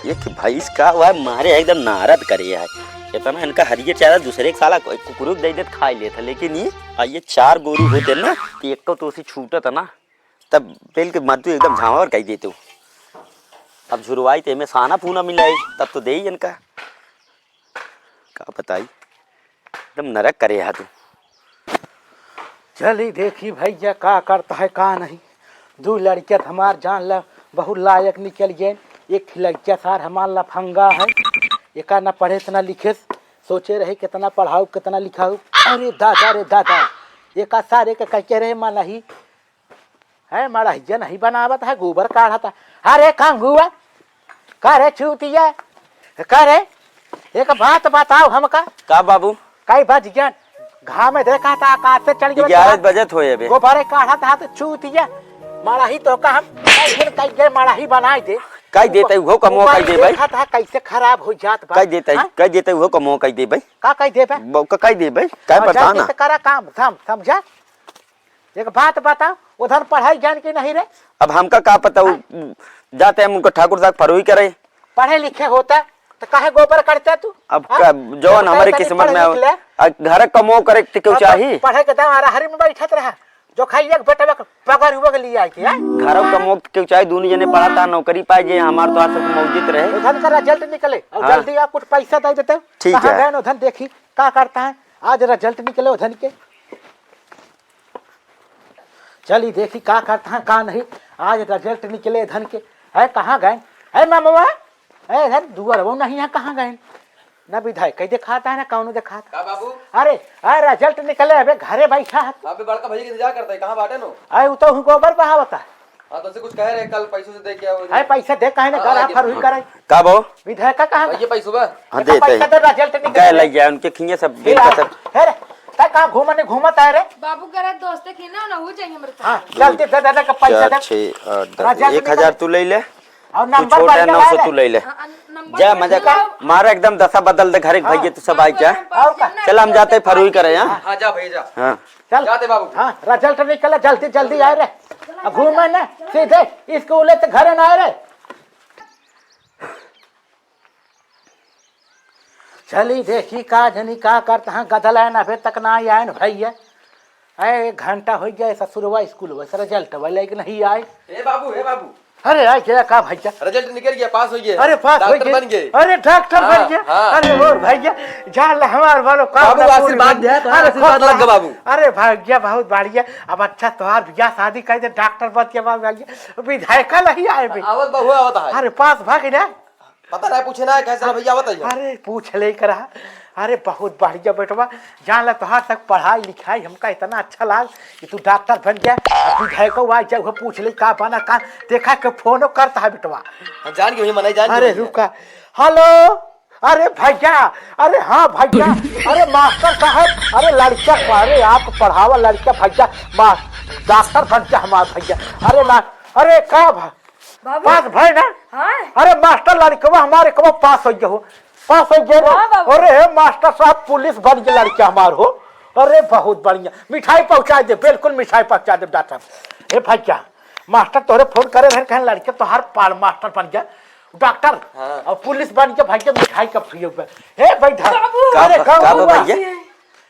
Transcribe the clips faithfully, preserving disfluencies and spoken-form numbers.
एक भैंस का हुआ है, मारे एकदम नारद करे है। इतना इनका हरियर चारा दूसरे के साला कोई कुकुर के दे देत खाई लेत है, लेकिन ये, आ ये चार गोरू होते ना, तो एक तो उसे छूटत ना, तब बेल के मद्दू एकदम झांवर कई देते हो। अब झुरवाई ते में साना पूना मिलाई, तब तो दे ही इनका। का बताई, एकदम नरक करे हा तू। चली देखी भैया का करता है का नहीं। दू लड़किया त हमार जान ला बहुत लायक निकल गए। एक लड़किया सार हमार लफंगा है, एका ना पढ़े ना लिखे, सोचे रहे कितना पढ़ाऊ कितना लिखाऊ। अरे दादा रे दादा, एका सार एक कह के रहे मा नहीं है, मड़हिया नहीं बनावत है, गोबर काढ़त है। अरे कांगुआ, का रे चूतिया, का रे, एक बात बताओ हमका। का बाबू? कई बज गया? घाम में देखा था, आकाश से चढ़ गया। ग्यारह बजत होए अबे। गोबरे काढ़त है तो चूतिया, मड़ही तो का हम कई दिन कई गए मड़ही बनाई दे। कई देते हो कमो ऊपर कई देबे? देखा था कैसे खराब हो जात बा। कई देते, हाँ? कई देते हो कमो कई देबे? का कई देबे? ब-, का कई देबे? कई हाँ, बता जल्दी ना। से करा काम धाम, समझा? एक बात बताओ, उधर पढ़ाई जान के नहीं रे? अब हमका का पता, उ हाँ? जाते हम उनका ठाकुर साहब फरुई करे। पढ़े लिखे होता तो काहे गोबर करता तू? अब हाँ? का, जौन जब हमारे तनी किस्मत पढ़ में लिख ले। आ, घर कमो करे तो क्यों अब चाही? पढ़े के दाम अरहरी में बैठत रहा, जो खाई एक बेटवा के पगार हुआ के लिए आई थी, हैं? घर कमो के क्यों चाही, दोनों जने पढ़ा था, नौकरी पाए जे, हमार तो आज तक मौजूद रहे। उधर का रिजल्ट निकले और हाँ। जल्दी आप कुछ पैसा दे देते। ठीक कहाँ है। गए उधर देखी का करता है, आज रिजल्ट निकले उधर के। चली देखी का करत हैं, का नहीं। आज रिजल्ट निकले धन के। है कहाँ गए? है मामवा? है धन दुअर वो नहीं है, कहाँ गए? ना विधायक कहीं देखाता है, ना कौनो देखाता। का बाबू? अरे, अरे रिजल्ट निकले, अबे घरे बैठा है। अबे बड़का भैया के इंतजार करता है, कहाँ बाटे नो? अरे वो तो हूँ गोबर बहावता है। हाँ, तो उसे कुछ कह रहे, कल पैसों से दे के आओ। है पैसा दे, काहे ना हाँ, गला ये फर हुई करे। का बाबू? विधायक का कहाँ? ये पैसों बा? हाँ, एका देते पैसा हैं। दे, रिजल्ट निकले। गए लग जाए, उनके खिंगे सब ये बिल आ, का सब। अरे, तै कहाँ घूमने घूमत आए रे? बाबू करे दोस्ते की ना, ना हो जाए हमरे साथ। हाँ, चल दे, दे, दे, दे, पैसा दे। चार, छः, आठ, दस। राजा एक हजार तू ले ले। और तू नंबर छोटा है, बढ़िया नौ सौ ले। तू ले ले। हाँ, नंबर जा, बढ़िया मजा ले। कर। मारा एकदम दशा बदल दे, घर के हाँ। भैया तू सब आई जा। और का? चल, हम जाते फरुई करे, हाँ? हाँ, जा भैया, जा। हाँ। चल। जाते बाबू। हाँ, रिजल्ट निकला, जल्दी, जल्दी आए रे। अब घूमे ना, सीधे स्कूल से घर ना आए रे। चली देखी का जनी का करत हैं, गदलायन अबे तक ना आयन भैया। अरे एक घंटा हो गया ससुरवा स्कूल वैसे रिजल्ट वाले के नहीं आए। ए बाबू, ए बाबू। अरे आ गया का भैया? रिजल्ट निकल गया, पास हो गया। अरे पास हो डॉक्टर गया। बन गए। अरे डॉक्टर हाँ, बन गया। हाँ। अरे और भैया जान ले हमार वालों का बाबू, पूरी आशीर्वाद बन-, दिया तो अरे आशीर्वाद खूब लग गया बाबू। अरे भैया बहुत बढ़िया। अब अच्छा तोहार बियाह शादी कर दे, डॉक्टर बन के बाद भैया विधायक का नहीं आए बे। आवत बहू आवत है। अरे पास भाग ना। पता नहीं, पूछे ना, कैसे भैया बताइए। अरे, पूछ ले करा। अरे, बहुत बढ़िया बेटवा, जान ला, तोहार तक पढ़ाई लिखाई हमका इतना अच्छा लाग कि तू डॉक्टर बन गया, अब विधायको आ जाए, वो पूछ ले का बना का, देखा के फोनो करता है बेटवा। हम जान के वही मनाई, जान के अरे, वही। रुका। हेलो, अरे भैया, अरे हाँ भैया, अरे मास्टर साहब, अरे लड़का, अरे आप पढ़ावा लड़का भैया, मा-, डॉक्टर बन गया हमार भैया। अरे ना, अरे का भा-, बाबू। पास भय ना? हाँ। अरे मास्टर लड़कवा हमारे कब पास हो गया हो, पास हो गया ना? हाँ बाबू। अरे हे मास्टर साहब पुलिस बन के लड़का हमार हो। अरे बहुत बढ़िया, मिठाई पहुँचा दे, बिल्कुल मिठाई पहुँचा दे डॉक्टर। हे भैया, मास्टर तोहरे फोन करे रहे, कहें लड़के तोहार पाल मास्टर बन गया डॉक्टर हाँ। और पुलिस बन के भैया मिठाई का फ्री ऊपर। हे बैठा। बाबू। का अरे ब-, का का बा हुआ? भैया?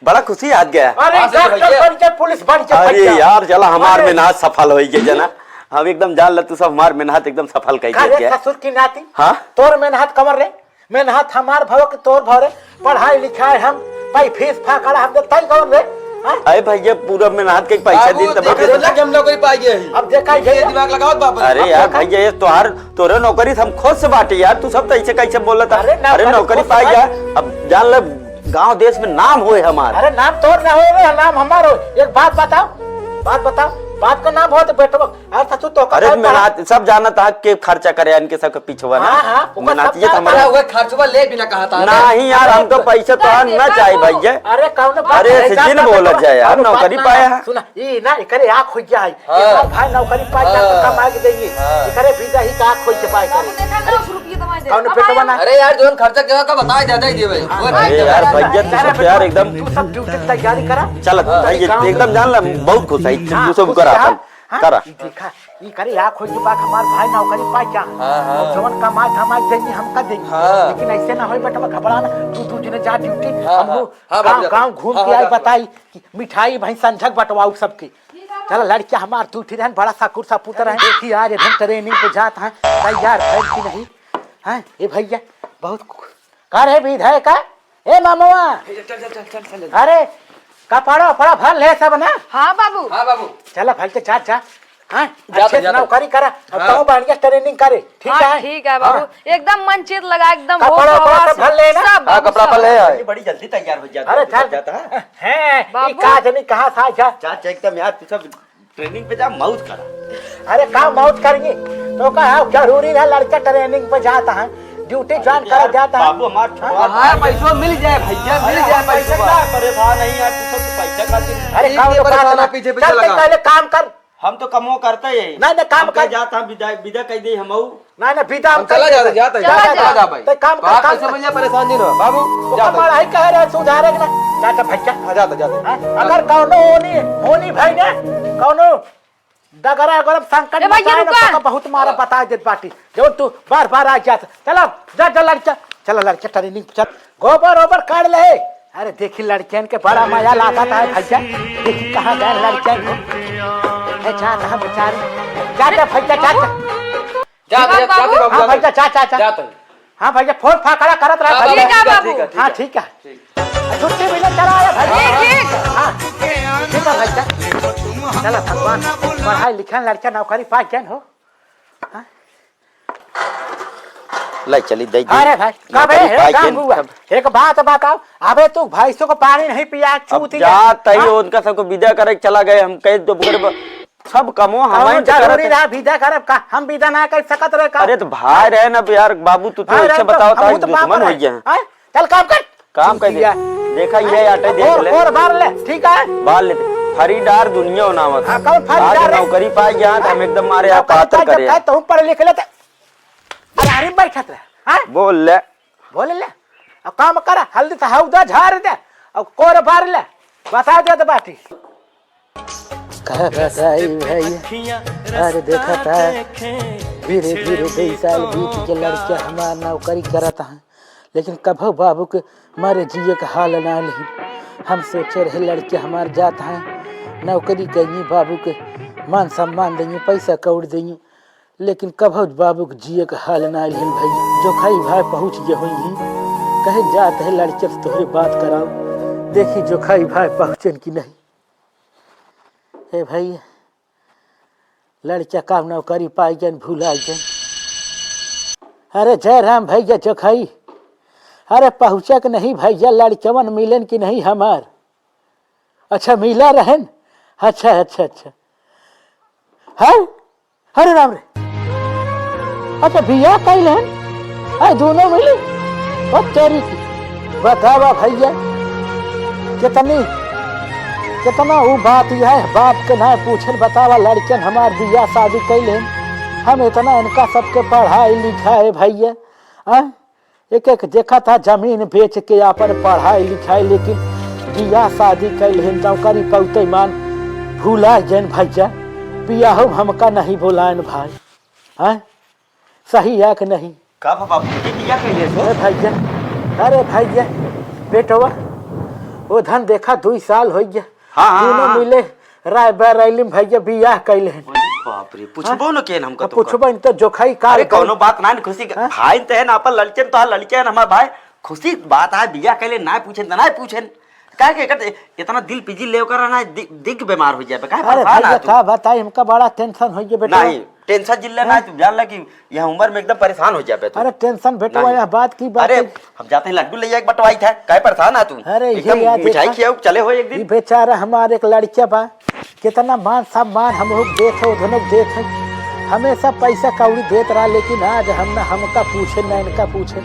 बड़ा खुशी आ गया। अरे हाँ, सर, डॉक्टर भैया। बन के पुलिस बन के अरे भैया। यार, चला हमार अरे। मेहनत सफल हो गई जना। हम एकदम जान ले तू सब हमार मेहनत एकदम सफल कर का रे गया। ससुर की नाती? हाँ? तोर मेहनत कमर रे, मेहनत हमार भव के तोर भव रे, पढ़ाई लिखाई हम, पाई फीस फाकड़ा हम दे, तई कौन रे? हाँ? अरे भैया, पूरा मेहनत के पैसा बाबू, दिन तब देख रहे हो ना कि हम नौकरी पा गए हैं। अब देखा ये ये दिमाग लगाओ बाबू। अरे अब यार देखा। भैया, ये तोहार, तोरे नौकरी हम खुश से बाटे यार, तू सब तो ऐसे कैसे बोलत है? अरे अरे नौकरी नौकरी खुश पाई बाटे। जा, अब जान ले गांव देश में नाम होए हमार। अरे नाम तोर ना होए रे, नाम हमार हो। एक बात बताओ, बात बताओ, बाप का नाम हो तो बेटवा, अरे ससुर तो का अरे कहता है? मेहनत सब जानत है के खर्चा करे इनके सबके पिछवा ना। हाँ, हाँ, ओकर मेहनत सब ये जानत हमारा है। हुआ खर्चवा ले बिना कहा था। नहीं यार, अरे हमको पैसा तो अरे ना चाहिए बाबू। भैया। अरे कौन बात अरे है? ऐसे जान जिन बात बोलत बताओ। जाए यार, कौन नौकरी बात ना पाया है। सुना, ई ना एकरे आँख हो गया है। हाँ। एक बार भाई नौकरी पाई जा तो हाँ। कमा के देंगे। हाँ। एकरे वीजा ही का आँख हो के पाए बाबू करे। देखा दस रुपये तो मैं दे। कौन अब पेटवा आया। ना? अरे यार, जोन खर्चा क्या का बताए, ज्यादा ही देवे। हाँ। वो अरे ठीक है। यार, भैया, तू अरे सब यार बाबू, एकदम तू सब ड्यूटी की तैयारी करा। चल, हाँ। भैया, काम एकदम जान ला, बहुत खुश है, हाँ, तू सब खुश करा है। अपन, हाँ? करा। देखा। ई करे, या खोज के बात, हमार भाई नौकरी पाइ जा। हाँ, हाँ। और जवन कमाई धमाई देंगी, हमका देंगी। हाँ। लेकिन ऐसे ना होई बेटवा, घबरा ना, तू दू जने जा ड्यूटी, हाँ, हम हाँ, लोग हाँ, गाँव, बाबूजी, गाँव घूम हाँ, के हाँ, आई, हाँ, बताई कि मिठाई भाई संझक बंटवाऊ सबके। चला लड़किया हमार तू फिर बड़ा साकुर सापुत रहे। देखी आज एकदम ट्रेनिंग पे जात है, तैयार भइल कि नहीं? हैं, ए भइया, बहुत कु-, का रे विधय का? ए मामवा, चल, चल, चल, चल, चल, चल। अरे, कपड़ा उपड़ा भर ले सब ना? हाँ बाबू। हाँ बाबू। चला भाई के जा, जा। हाँ, जात, अच्छे से जात। नौकरी करा, और हाँ। तू बढ़िया ट्रेनिंग करे, ठीक हाँ, है? ठीक है बाबू। हाँ। एकदम मन चित लगा, एकदम कपड़ा होश उपड़ा हवास, सब भर ले ना? सब हाँ, बाबू, कपड़ा सब। भर ले आए। बड़ी जल्दी तैयार हो जाता अरे है, चल। जाता है। हैं, बाबू। ई का जनी कहाँ से आ जा? चाचा एकदम यार, तू सब ट्रेनिंग पे जा, मौज करा। अरे का मौज करिए? तो का है, जरूरी है लड़का ट्रेनिंग पे जाता है, ड्यूटी ज्वाइन करे यार, जाता है। बाबू हमार हाँ? छोड़वा हाँ, भाई। पैसो मिल जाए भैया, मिल अरे जाए हम पैसा पैसो। ना परेशान नहीं यार, तू सब पैसा खातिर। अरे ठीक कौन है, बात परेशान ना? है, पीछे पीछे चल, लगा। पहले काम कर। हम तो कमो करते ही। नहीं, नहीं, काम हम कह कर। जाता, विदा, विदा कह दे हम। नहीं, नहीं, विदा हम हम चला कर जाते, देते। जाते, चला जाते, जा। चला जा भाई। तो काम कर, बाप काम कैसे कर। मिल जाए, परेशान जी ना, बाबू, वो जाते। कमाल है, कह रहे सुधारे के ना। जाता भैया। हाँ, जाते, जाते। हाँ, अगर कौनो होनी, होनी भाई ने, कौनो डगरा अगर हम संकट ए भैया, मचाए ना, रुका। तो बहुत मारा हाँ। बता देत बाटी। जो तू बार बार आ जात। चलो, जा, जा लड़का, चलो लड़का ट्रेनिंग पे चल। गोबर ओबर काढ़ ले। अरे देखी लड़कियन के बड़ा मजा लागत है भैया। देखी कहाँ गए लड़कियन हो। ए, जात हम बेचारे। जा, जा भैया, जा, जा। जा, जा, जा, जा, बाबू। जा, हाँ जा, भैया, जा, जा, जा। जा तू। हाँ भैया, फोन फाकड़ा करत रहा हाँ, भैया। ठीक है, ठीक है, बाबू। ठीक है, ठीक हाँ, है। ठीक है। ठीक। छुट्टी मिले, चला आया भैया। ठीक, ठीक। हाँ, ठीक है भैया। चला भगवान, पढ़ाई लिखाई लड़का नौकरी पा गए हो। हाँ? ले चली, दे दी। अरे भाई, कब नौकरी है? पाई काम के हुआ? सब। एक बात बताओ, अबे तू भैंसों को पानी नहीं पिया, अब चूतिया। जात ही हाँ? उनका सबको विदा करे चला गए, हम कह दो बोले ब-, सब कमो कौन हमारे से जरूरी करत है। रहा विदा करब का? हम विदा ना कर सकत रहे का? अरे तो भाई रहे ना यार, बाबू तू तो भाई ऐसे रहे तो बताओ, हम ताकि तो बाप दुश्मन हो रहे। गया है। हाँ? चल काम कर। काम कर दे। चूतिया। देखा ये आटे देख और, ले। और बार ले, ठीक है? बार लेते। फरीदार दुनिया होना मत। हाँ, कौन फरीदार आज है? नौकरी पाई गया, हम एकदम मारे आप नौकरी पात्र पाई करे। जब तू पढ़ लिख लेते। अरे, अरे, बैठत रहे, हाँ? बोल ले। बोल ले। अब काम कर, हल्दी तो हौदा झाड़ दे, अब कोर बार ले, बता दे तो बाटी। का बताई भाई, अरे देखा था, धीरे धीरे दो साल बीत के लड़का हमार नौकरी करत है, लेकिन कभो बाबू के मारे जिए के हाल ना नहीं। हम सोचे रहे लड़के हमार जात है, नौकरी करिए, बाबू के मान सम्मान देंगे, पैसा कौड़ देंगे, लेकिन कभो बाबू के जिए के हाल ना आइल भैया। जोखाई भाई पहुँच गए होइहीं, कहे जात है लड़के से तोहरे बात कराओ, देखी जोखाई भाई पहुँचन कि नहीं। हे भैया, लड़का का नौकरी पाई गन, भुला गन। अरे जय राम भैया जोखाई, अरे पहुँचे के नहीं भैया, लड़कवन मिलन कि नहीं हमार? अच्छा मिला रहन, अच्छा अच्छा अच्छा। है अरे राम रे, अच्छा बियाह कइल हन? अरे दोनों मिली? ओ तेरी की, बतावा भैया, कितनी, कितना ऊ बात यह है, बाप के ना पूछन, बतावा लड़कन हमार बियाह शादी कइल हन, हम इतना इनका सबके पढ़ाई लिखाई भैया, हाँ? एक एक देखा था जमीन बेच के आपन पढ़ाई लिखाई, लेकिन बियाह शादी कइल हन, नौकरी पौते मान भुला गन भैया, बियाह में हमका नहीं बोलायन भाई, हैं? सही है कि नहीं? का भा बाबू, ये बियाह कइले सो? अरे भैया, अरे भैया, बेटवा, वो धन देखा दुई साल होइ गया, हाँ, हाँ, दोनों हाँ। मिले राय बरैली में भैया बियाह कइले हन। अरे बाप रे, पूछबो हाँ? न केन हमका अब तुमका। पूछबो इन तो जोखाई का अरे कौनो बात ना, खुशी के हाँ? भाई ते है ना, अपन लड़के तो लड़के है ना, हमार भाई, खुशी बात है, बियाह कइले ना पूछेन, ना पूछेन। काहे के एकर इतना दिल पिजी ले ओकर ना, दि-, दिल के बीमार हो जाबे, काहे अरे परेशान भैया, है तू? का बताई, हमका बड़ा टेंशन होइ गया बेटा। नहीं, टेंशन जिल्ले ना, हाँ? तू जान ले कि यह उम्र में एकदम परेशान हो जाबे तू। अरे टेंशन बेटवा, नहीं। यह बात की बात अरे, है। हम जाते हैं लड्डू ले जाके बंटवाई था, काहे परेशान है तू? अरे, ये एकदम याद मिठाई देखा। खियाऊ, चले हो एक दिन। ये बेचारा हमारे एक लड़का बा, कितना मान सम्मान हम लोग देत है, उधर देत है, हमेशा पैसा कौड़ी देत रहा, लेकिन आज हम ना हमका पूछे, ना इनका पूछे।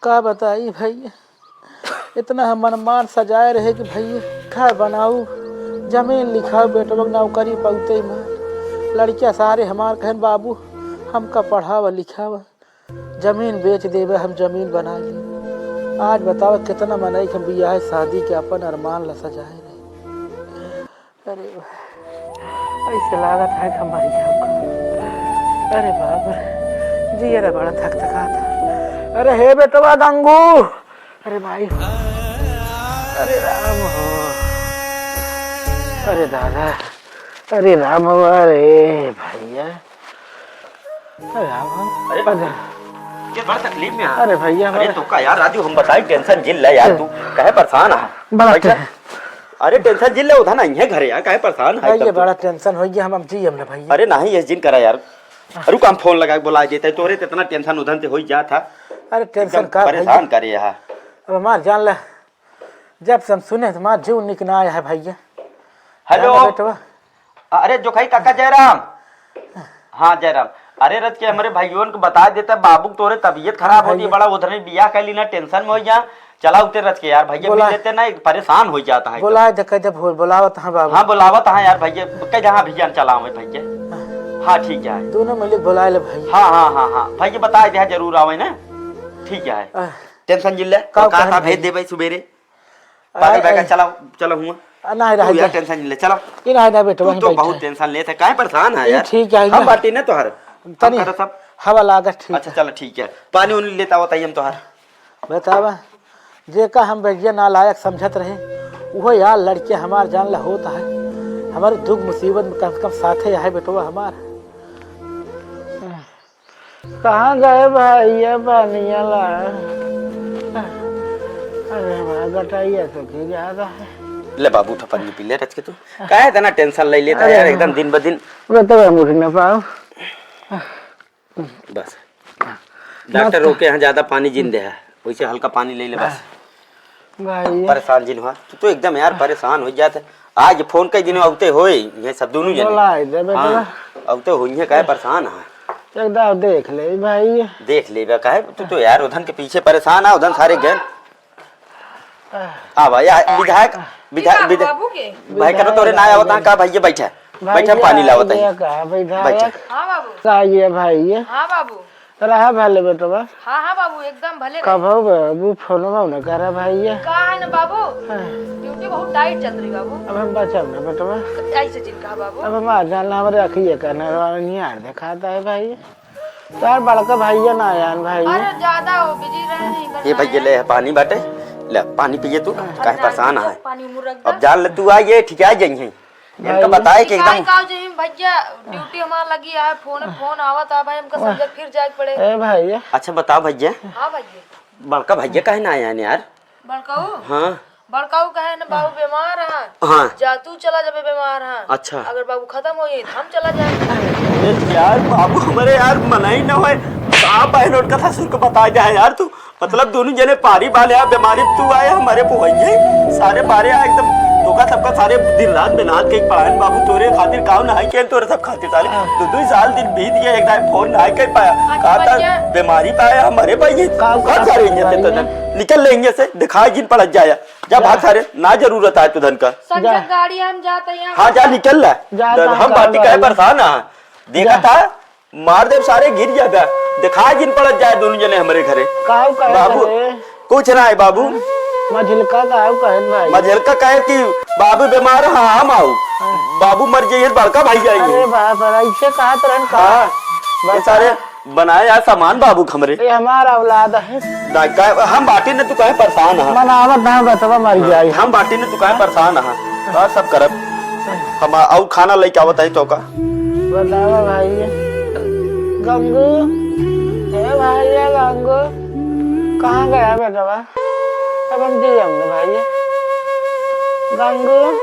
का बताई भैया, इतना हम मनमान सजाए रहे कि भैया घर बनाऊ, जमीन लिखाऊ, बेटवा के नौकरी पौते में। लड़किया सारे हमार कहन, "बाबू, हमका पढ़ावा लिखावा, जमीन बेच देबे, हम जमीन बना ली।" आज बतावा कितना मनई के हम बियाह शादी के अपन अरमान ला सजाए रहे। अरे वाह। ऐसे लागत है कि मर जाऊंगा। अरे बाप रे, जियरा बड़ा धक धकात है। अरे हे बेटवा गंगू, अरे भाई, अरे राम हो, अरे दादा, अरे राम हो, अरे भैया, अरे राम हो। अरे बाबू, ये बड़ा तकलीफ में है। अरे भैया, अरे बड़ा तो का यार राजू, हम बताई, tension जिन ले यार, तू काहे परेशान है? बड़ा भैया, ते- अरे tension जिन ले, उधर नहीं है घरे यार, काहे परेशान है भैया, एकदम तू? बड़ा tension हो गया, हम, हम जी हम ना भैया। अरे नहीं, ये जिन करा यार, रुक, हम phone लगा के बुला देते हैं, तोरे तो इतना tension उधन से हो ही जात है। अरे tension एकदम का परेशान भैया? करे यहाँ। अब हमार जान ला, जब से हम सुने तो हमार जीव निक ना आया है भैया। Hello। जान ला बेटवा। अरे जोखाई काका जयराम। हाँ जयराम। अरे रच के हमरे भाइयोन के बता देता, बाबू के तोरे तबीयत खराब होती है, भैया। बड़ा उधर बियाह कर ली ना, tension में हो गया। चला उते रच के यार, भैया बोला। मिल लेते ना, परेशान हो जाता है एकदम। बोला दे, कह दे, बोल, बोलावत हाँ बाबू। हाँ, बोलावत हाँ यार, भैया, कह दे, हाँ, भैया, हम चला आवे, भैया। हाँ। हाँ, ठीक है। दोनों मिले बोला ले, भैया। हाँ, हाँ, हाँ, हाँ, भैया, बता दे, हाँ, जरूर आवे ना। ठीक है। आह। Tension जिन ले, का और कहा था, कहन भेज भैया? दे भाई सुबेरे। आए, पागल बैठा, आए। चला, चला हुआ। आ, नहीं, तू रह यार, जा। Tension जिन ले, चला। ये नहीं, नहीं, बेटवा, तू तो बैठा बहुत है। Tension लेत है, काहे परेशान है ये यार? ठीक है, हम ना। बाटी ना तोहर। हम तनी करत सब। हवा लागत, ठीक अच्छा, है। चला, ठीक है। पानी उनी लेता होता ही हम तोहर। बतावा, जेका हम भैया नालायक समझत रहे, उहो यार लड़के हमार जान ला होत है। हमारे दुख मुसीबत में कम से कम साथे है बेटवा हमार। कहाँ गए भैया पानिया ला? अरे हमारा गटाइया तो गिर जाता है। ले बाबू, उठा पानी पी ले रच के तू। काहे इतना tension ले लेता है अरे यार, एकदम दिन ब दिन। बतावा, हम उठ ना पाओ। बस। डॉक्टर रोके यहाँ ज्यादा पानी जिन दे है, वैसे हल्का पानी ले ले बस। भाई। परेशान जिन हुआ, तू तो एकदम यार परेशान हो जात है। आज phone कई दिन अवते होए, ये सब दोनों जने। बोला है दे बेटा। हाँ, अवते होई है, काहे परेशान है? एक दाव देख ले भाई। देख ले बे, काहे? तू तो यार उधन के पीछे परेशान है, उधन सारे गए। आ भाई, आ, विधायक, विधायक, का विधायक, बाबू के? भाई करो तोरे ना आवत है का भाई, ये बैठा। भाई, बैठा, ये पानी लावत है। ये का विधायक? बैठा। हाँ बाबू। का ये भाई ये? हाँ बाबू। रहा भले बेटवा। हाँ, हाँ बाबू, एकदम भले रहे। कब हो बाबू, फोनवा न करा भाई ये। का है ना बाबू? हाँ। Duty बहुत tight चल रही बाबू। अब हम बचब ना बेटवा। ऐसे जिन कहा बाबू। अब हमार जान ला, हमरे अखिए का ना निहार दिखाता है भाई। तार बड़का भैया ना आयान भाई। अरे ज्यादा हो busy रहे नहीं, ये भैया ले पानी बाटे, ले पानी पिए तू, अरे काहे परेशान है? पानी उमुर रख अब दे। जान ले तू आ, ये ठीक आ जाई है। इनका भाई। बताए कि एकदम का जे हम भैया duty हमार लगी है, phone, phone आवत है भाई, हमका समझे फिर जाए के पड़े। ए भाई। अच्छा बताओ भैया। हाँ भैया। बड़का भैया काहे ना आयान यार? बड़काऊ? हाँ। बड़काऊ कहे न बाबू बीमार है। हाँ। जा तू चला जाबे बीमार है। अच्छा। अगर बाबू खत्म हो जाए तो हम चला जाए। अरे यार बाबू हमारे यार मना ही ना होए। का बहन उनका ससुर को बता जाए यार तू। मतलब दोनों जने पारी बाले आ बीमारी तू आए हमारे पुआइए। सारे बारे आ एकदम तोका सबका सारे दिन रात मेहनत के पढ़ाए बाबू तोरे खातिर काम ना है के तोरे सब खातिर सारे। हाँ। दो दो साल दिन बीत गए एक दाई phone ना कर पाया। अच्छा का भैया। बीमारी पाया हमारे भाई। का का सारे भाई ये है? निकल लेंगे से दिखाई जिन पड़त जाया। जा जा। भाग सारे, ना जरूरत आए तू धन का। संजय जा। गाड़ी हम जाते हैं। हाँ, जा निकल ला। जा, जा, हम जा, बाटी जा, काहे जा। परेशान है? देखा जा। था, मार देब सारे गिर जाबे। दिखा जिन पड़त जाए दोनों जने हमरे घरे। काऊ कहे बाबू, करे? कुछ ना है बाबू। मझिलका काऊ कहे भाई? मझिलका कहे कि बाबू बीमार है, हम आऊ। हाँ। बाबू मर जाइए, बड़का भाई जाइए। अरे बाप रे, ऐसे कहा तो रहन का? हाँ। बस ये सारे बनाए यार सामान बाबू के हमरे। ये हमार औलाद है। दा-, का-, हम बाटी ने तू काहे परेशान है? मनावत ना बतवा मर हाँ, जाई। हम बाटी ने तू काहे परेशान है? का सब करब? हम आ-, और खाना लेके आवत है तो का? बतावा भाई। गंगू, ए भाई, ए गंगू, कहाँ गया बेटवा? अब हम जी हम भाई। गंगू।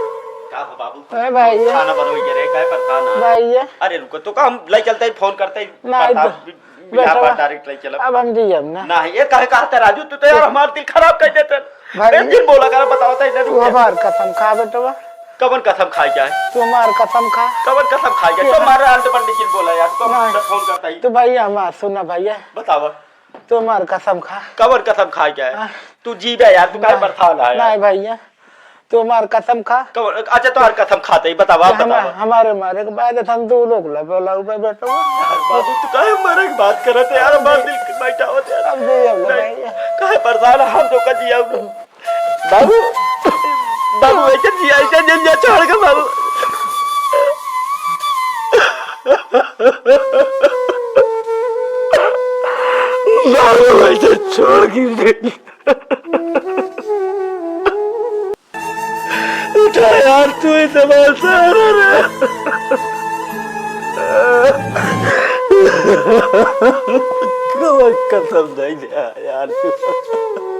का हो बाबू? ए भाई। खाना बनवाइए रे, काहे परेशान है? भाई। अरे रुको, तो का हम ले चलते ही phone करते ही नहीं, पता तो भी यहाँ बेटवा, पर direct ले चलब। अब हम जियब ना। नहीं, ये काहे कहते राजू, तू तो यार हमार दिल खराब कर देते। भाई, एक दिन बोला कर बताओ तो इधर तू रुक जा। हमार कसम खा बेटवा। कवन कसम खाई जाए? तू हमार कसम खा। कवन कसम खाई जाए? तू हमारे आंट पंडित जी बोला यार, तू नहीं। हमसे phone करता ही। तू भैया हमार सुना भैया। बतावा। तू हमार कसम खा। कवन कसम खाई जाए? हाँ। तू जीबे यार, तू काहे नहीं। परेशान है यार? नहीं भैया। तू हमार कसम खा। कब-, अच्छा, तोहार कसम खाते ही बतावा, कि हम-, बतावा। हमारे मारे के बाद हम दो लोग लबे लबे बेटवा। यार बाबू, तू काहे मरे के बात करत है यार? हमार दिल के बैठा होत यार। अब दे अब नहीं, लगाइए। काहे परेशान है? हम तो का जिया बाबू, बाबू, ऐसे जिया, ऐसे जिया, जिया छोड़ के बाबू। अब वैसे छोड़ के दे। उठा यार, तू ही तो हमारा सहारा रहा। कसम नहीं दे यार तू।